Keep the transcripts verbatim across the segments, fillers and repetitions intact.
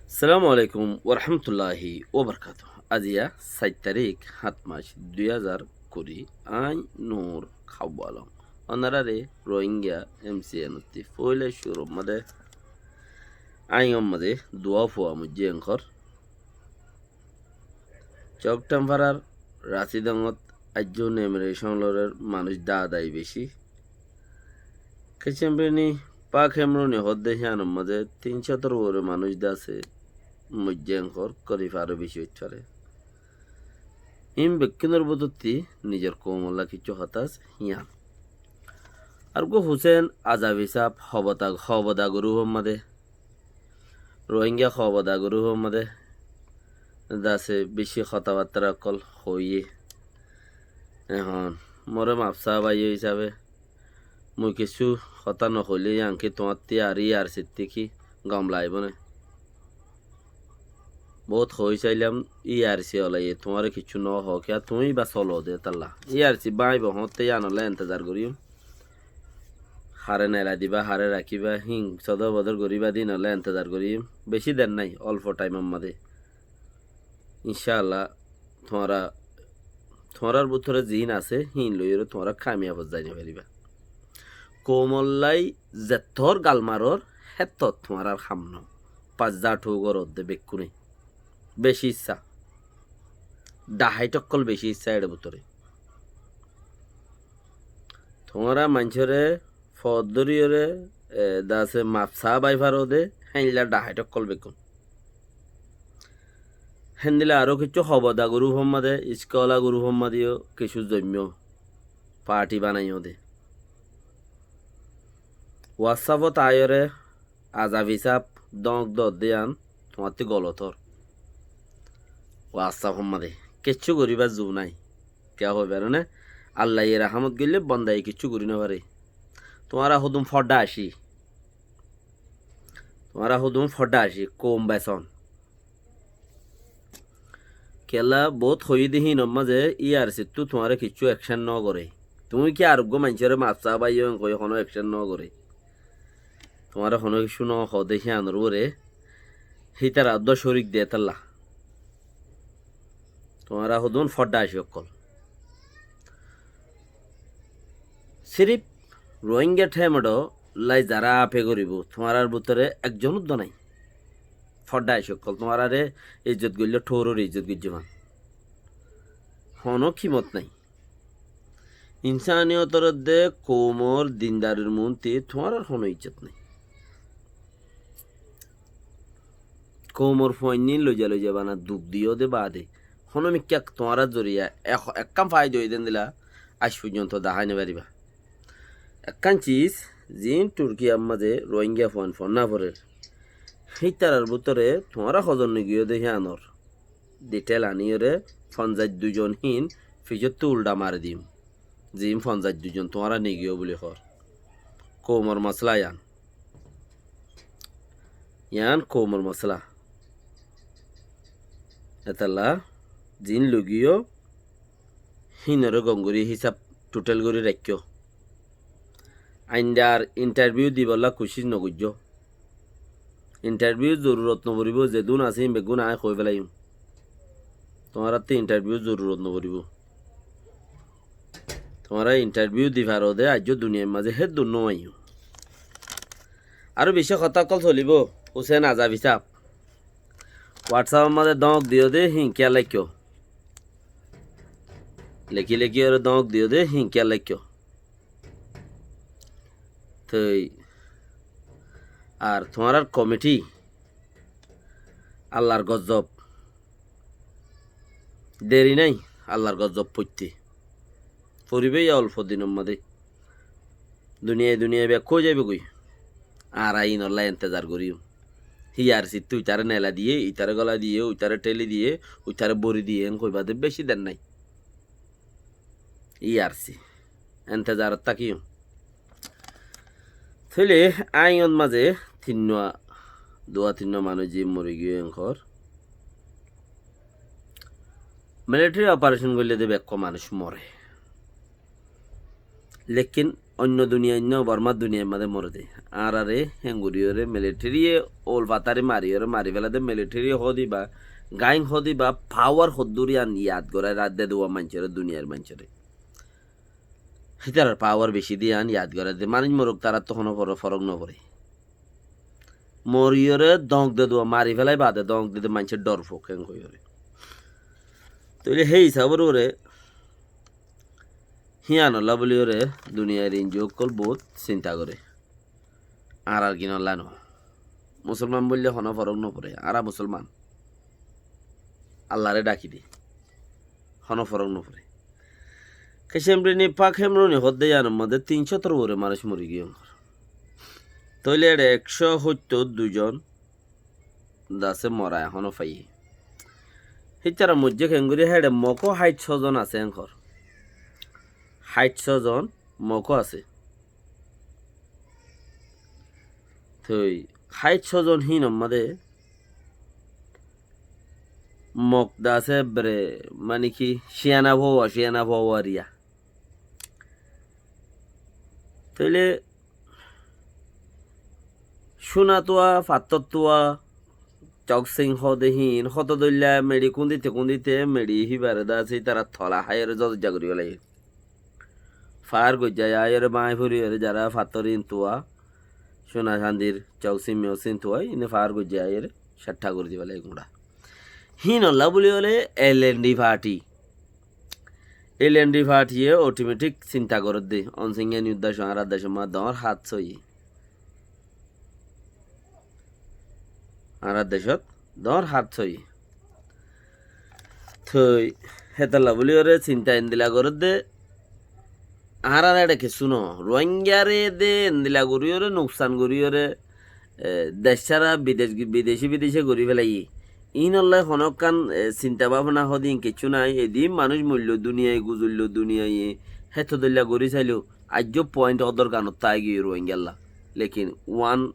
Assalamu alaikum warahmatulláhi wabarakátuhu. Aziya sair tarík, háñt mac, dui házar kuri. Añí Nur Háwa Alom. Ónoraré Rohingya M C N ottí foóila cúrur mazé añí ómmaze duwá fua moijjé enkor. Cók Thamparar Rasi Dongot aijjó nemre cóñlorer manúic dá dai beci. Kecembrini Pak Hemruni hoódde híanor mazé tin cótor uore manúic dá asé, moijjé enkor, korif aró beci óit fare. Ín bekkúnor bútotti nizor koumolla kiccú hotá asé hían. Ar uggwá Husén Azabi sáb Hoboda, Hoboda gurúfor mazé, Rohingya Hoboda gurúfor mazé dase beci hotábattára ókkol hoiyé. Ehón more maf saá báiyo hísabe mui kessú hotá nohoilé yían ki tuáñttí ar E R C ttí ki gom laibó né? Boóut hoói sailám, E R C olaye tuáñre kiccú nohoó kiyá, tuñí íba solo de tálla. E R C báñibo hoóñtte yíanolla entezar goríyum. Hare nela diba, hare rakíba, hín sodor bodor goríba de hínolla entezar goríyum. Beci der nái, olfo thaimor mazé. Incáalla tuáñra, tuáñrar bútore ziín asé, híin loiyóre tuáñra kamiyabot zai nofaribá. Koumollái zettór gal maror, héttor tuáñrar ham no. Pazza thú goródde bekkúne. Beci issá. Dhaháit ókkol beci issá eçe bútore. Tuáñra maincóre foót dóriyoré, e, dase maf saá bái faróde, héinla dhaháit ókkol bekkún. Héndila aró kiccú Hoboda gurúfor mazé, Iskola gurúfor mazé yó kiccú zoimmó pathi banaiyó de. WhatsApp ot aiyóre Azabi sáb dóñk doódde yían tuáñttí golot ór. WhatsApp or mazé kiccú goríbar zu nái. Kiyá hoibar né? Allaye rahámot goillé bondaye kiccú gorí nofaré. Tuáñra hodún fodda ací. Tuáñra hodún fodda ací, koum beson. Kiyólla boóut hoiyí de híinor mazé E R C ttú tuáñre kiccú ekcén nógoré. Tuñí ki ar uggwá maincóre maf saá báiyo en hoiyó honó ekcén nógoré. Tuáñre honó kiccú nóhoó de híanor uore hítara uddúa córik de tálla. Tuáñra hodún fodda ací ókkol. Sirif Rohingya thémeço lái zará ape goríbou, tuáñrar bútore ekzon uddúa nái. Fodda ací ókkol, tuáñrare izzot goillé thóoror izzot goijjé fán. Honó kimot nái. Insániyotor edde koumor dindarir muúnti tuáñrar honó izzot nái. Koumor fuainní loiza loiza bana duk diyó de baade honó mikká tuáñrar zoriya ek-, ekkán faida óiye de endilla aij foijjonto dahái nofaribá. Ekkán ciz, ziín Turkiyar mazé Rohingya fuain fonná forer, hítarar bútore tuáñra hozon nigiyó de híanor dithel aníyoré fonzaic dui zon híin fisóttu uldha mari dim. Ziín fonzaic dui zon tuáñra nigiyó buli hoór. Koumor mosala yián. Yián koumor mosala. Etolla ziín lugiyó híinoré gom gorí hísab thuthel gorí raikkó. Aindar intarviú dibolla kucíc nogoijjó. Intarviú zorurot noforibóu, zedún asé híin beggún aññí hoói félaiyum. Tuáñrattú intarviú zorurot noforibóu. Tuáñra intarviú di faróde, aijjó duniyair mazé héddur nóaiyó. Aró bicí hotá ókkol solibóu, Husén Azabi sáb. WhatsApp or mazé dóñk diyó de híin kiyá laikkó. Lekí lekí óre dóñk diyó de híin kiyá laikkó. Toi ar tuáñrar komiti Allar gozzob. Deri nái, Allar gozzob foitté. Foribóu yá olfo dinor mazé. Duniyai duniyai bekkún ói zaibói goi. Añára íinolla entezar goríyum. Híyar sittú uitaré nela diyé, uitaré gola diyé, uitaré théli diyé, uitaré bóri diyé, en hoibá de beci der nái. Híyar si. Entezarot tákiyum. Tóile aññí ot mazé tinnúa, duwa tinnúa manúic ziín mori giyói enkor. Militeri operecon goillé de bekkún manúic more. Lekin oinno duniyait no, Bormár duniyair mazé moré de. Añáráre héngoriyóre militariye ól fatári mariyóre mari féla de, militariye hoódiba, gain hoódiba, pawar hoddúr yían yad gorái raddé de uá maincóre, duniyair maincóre. Hítarar pawar bicí de yían yad gorái de. Manúic moruk, taráttu honó foro-, forók noforé. Moriyóre dóñk de duwa mari félai bade dóñk de de maincé dhor fok héng hoiyóre. Tóile hé hisabor uore híanolla buliyóre duniyair inju ókkol bout sinta goré. Añárar ginolla no. Musolman boille honó forók noforé. Añára musolman. Allaré dhaki di. Honó forók noforé. Kecemrini, Pak Hemruni hoódde yíanor modé tin cótor uore manúic mori giyé. Tóile eçe ekcó hóittor dui zon dase mora ehóno faiyé. Hítara moijjé kengori, héçe Mokó háit cózon asé enkor. Háit cózon Mokó asé. Toi háit cózon híinor modé Mok dase ebbere, mani ki, ciyana fouwa, ciyana fouwa riya. Tóile cúna tuwa, fattór tuwa, cok sing hoóde híin, hoto dóilla meçi kúndite kúndite meçi híbare dase ítara tola háiyore zozojja gorí félaiye. Faár goijjá aiyóre báñgi foriyóre zará fattór intuwa, cúna sandir cok sing mok sing tuwa, ine faár goijjá aiyóre cáththa gorí di félaiye gúñça. Híinolla buli óile L N D party. L N D party ye otometik sinta gorédde, on singyani uddá cóñra decór ma doñr hát sóiye. Añárar decót doñr hát sóiye. Toi hétolla buli óre sinta endila gorédde, añárar eçe kessú no. Ruáinggare de endila gorí óre, nuksan gorí óre, e, dec sára bidec, bideci bidece gorí félaiye. Íinolla honókkan, e, sinta báfona hoóde íin kessú nái. Edin manúic moillo duniyai, guzoillo duniyai, héto dóilla gorí sailó, aijjó point ódor ganot táigiyoi Ruáinggalla. Lekin uán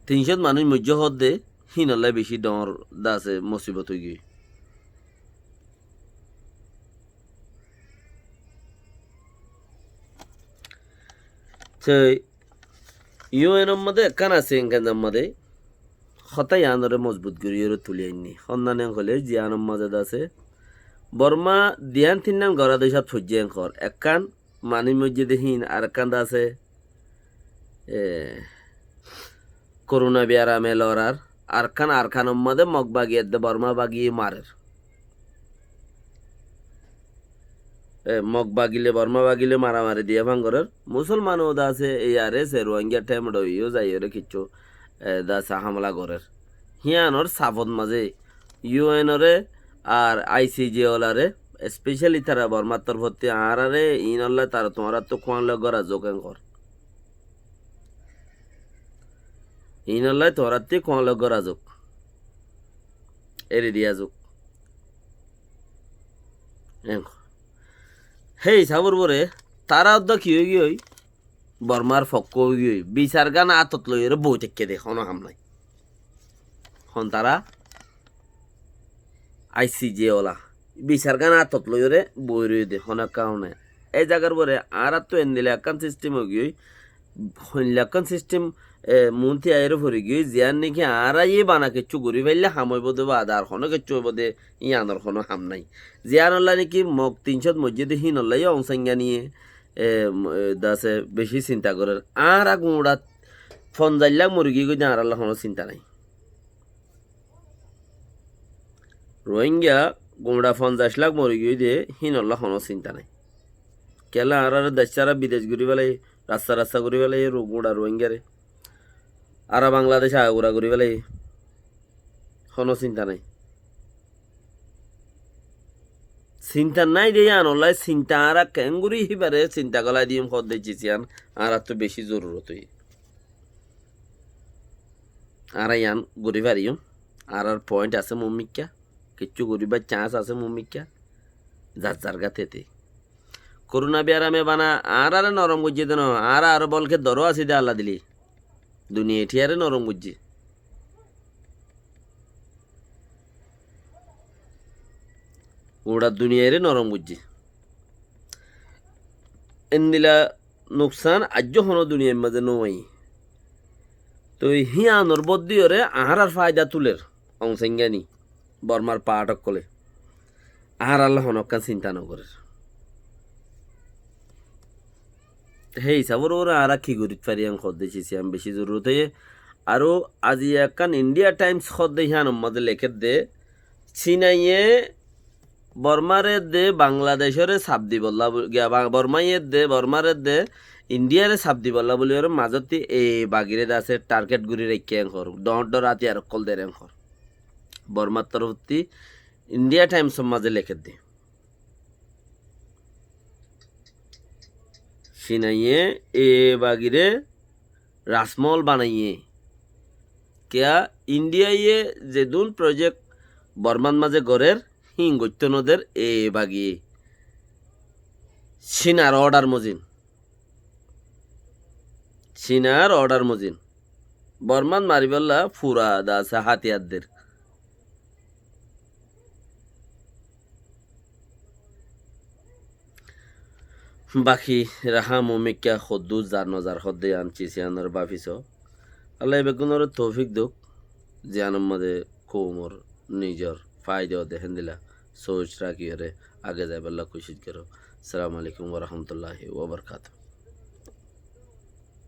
Tin cót manúic moijjé hoódde, híinolla bicí dhoóñr dase musibot óigiyoi. Toi U N or modé ekkán asé, engán or modé hotá yiánoré mozbut goríyoré tuli ainní. Honnán en hoilé ziyánor mazé dase Borma diyán tinnán gorá decót foijjé en hoór. Ekkán manúic moijjé de híin, arekkán dase, e, koruna biarame lorar, arekkán Arkanor modé Mok bagi edde Borma bagi marer. E, Mok bagile Borma bagile maramari diya fán gorer. Musolman ó dase A R S e Ruáinggár thaim dhoiyó zaiyóre kiccú, e, dase hamla gorer. Híanor safot mazé U N ore ar I C J olare, especially tara Bormar torfottí añárare, iínolla tara tuáñrattú kuáñloi góra zouk en hoór. Iínolla tuáñrattí kuáñloi góra zouk. Eri diya zouk. En hoór. Hé hisabor uore tara uddá ki óigiyoi? Bormar fokkó óigiyoi, bisargán átot loiyóre boi táikke de, honó ham nái. Hon tara I C J ola, bisargán átot loiyóre boi roiyé de, honó ekká honó. Ei zagar uore añárattú endila ekkán sistem óigiyoi, hoilla ekkán sistem, e, muúnti aiyóre forigiyoi, ziyán niki añára yé bana kiccú gorí faillé ham óibo de baade ar honó kiccú óibo de, yíanor honó ham nái. Ziyánolla niki Mok tin cót moijjé de híinolla yó Aung San Suu Kyi ye, e, m-, e, dase bicí sinta gorér. Añára guñça fonzaic lák mori giyói de añárálla honó sinta nái. Ruáingga guñça fonzaic lák mori giyói de híinolla honó sinta nái. Kiyólla añáráre dec sára bidec gorí félaiye, rasta rasta gorí félaiye, ru-, guñça Ruáinggare. Añára Bangladec agagura gorí félaiye. Honó sinta nái. Sinta nái de yíanolla sinta añára keéngorí híbare sinta gólai diyum hoódde cis yían añárattú bicí zorurot óiye. Añára yían gorí fariyum. Añárar point asé muúmikká. Kiccú goríbar chance asé muúmikká. Zar zargá tete. Koruna biarame bana añáráre norom goijjé de no, añára aró bolke doró así de Alla dile. Duniyai thíyare norom goijjé. Guñça duniyaire norom goijjé. Endila nuksán aijjó honó duniyair mazé no aiyé. Toi híyanor boddiyoré añárar faida tuler Aung San gani, Bormar part ókkolé. Añáralla honókkán sinta no gorér. Hé hísafor uore añára ki gorit fari en hoódde Ci Sian beci zorurot óiye. Aró aziya ekkán India Times hoódde híyanor mazé lekédde, Cinaye Bormare edde Bangladecóre saf dibolla bul-, giya Ba-, Bormaye edde Bormare edde Indiyare saf dibolla buli ore mazotti e bagire de asé target guri raikké en hoór, dhoóñr dhoóñr átiyar ókkol der en hoór. Bormar torfotti India Times or mazé lekédde. Cinaye e bagire rasmol banaiyé. Kiya Indiyaye zedún project Bormar mazé gorér, híin goittó no der e bagiye. Cinar order mozin. Cinar order mozin. Bormat maribálla fura de asé hátiyar der. Baki raha mumikka hoddúr zar no zar hoddé yián Ci Sianor báfi soó. Allah e beggúnoré toufik douk, ziyánor mazé koumor nizor faida ó de héndilla sóc rakíyore age zaibálla kucíc goró. Assalamu alaikum wa rahmatullahi wa barakatuhu.